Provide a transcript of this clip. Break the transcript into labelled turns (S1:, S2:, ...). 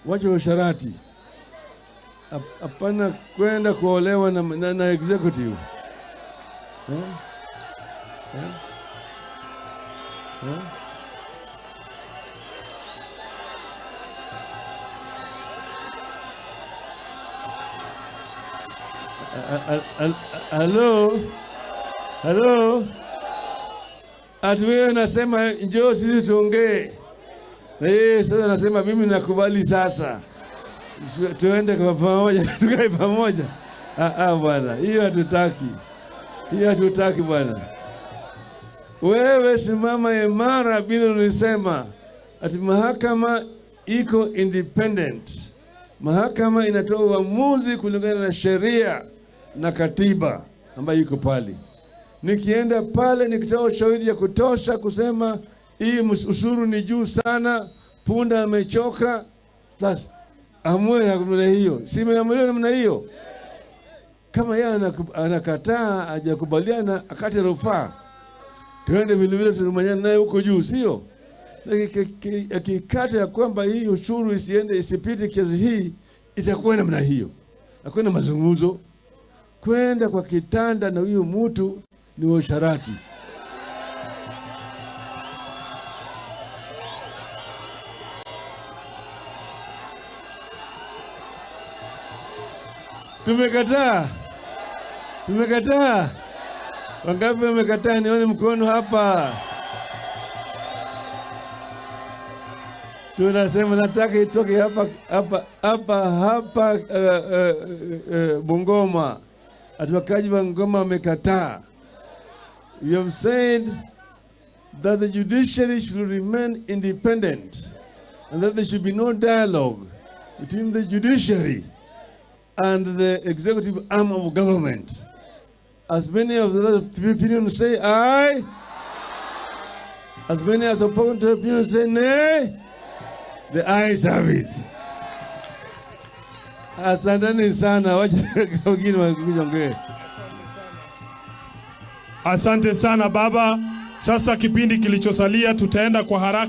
S1: Wacha usharati. Hapana kwenda kuolewa na executive. Eh? Eh? Eh? Halo? Halo? Ati wewe unasema njoo sisi tuongee. Na yeye sasa anasema mimi nakubali sasa. Tuende kwa pamoja, tukae pamoja. Ah, ah, bwana, hiyo hatutaki. Hiyo hatutaki bwana. Wewe simama imara bila ulisema ati mahakama iko independent. Mahakama inatoa uamuzi kulingana na sheria na katiba ambayo iko pale. Nikienda pale nikitoa ushahidi ya kutosha kusema hii ushuru ni juu sana, punda amechoka, basi amue namna hiyo. Si imeamuliwa namna hiyo? Kama yeye anakataa, hajakubaliana, akate rufaa, tuende vile vile tumanyane naye huko juu, sio? Akikata ya kwamba hii ushuru isiende, isipite kiasi hii, itakuwa namna hiyo. Hakuna mazungumzo. Kwenda kwa kitanda na huyu mtu ni usharati. Tumekataa. Tumekataa. Wangapi wamekataa? Nione mkono hapa. Tunasema nataka itoke hapa hapa hapa hapa Bungoma. Ati wakaji wa Bungoma wamekataa. We have said that the judiciary should remain independent and that there should be no dialogue between the judiciary and the executive arm of government. As many of the other opinions say aye, as many as opposed to opinions say nay, the ayes have it. Asanteni sana, wacha wengine waongee.
S2: Asante sana baba. Sasa kipindi kilichosalia tutaenda kwa haraka.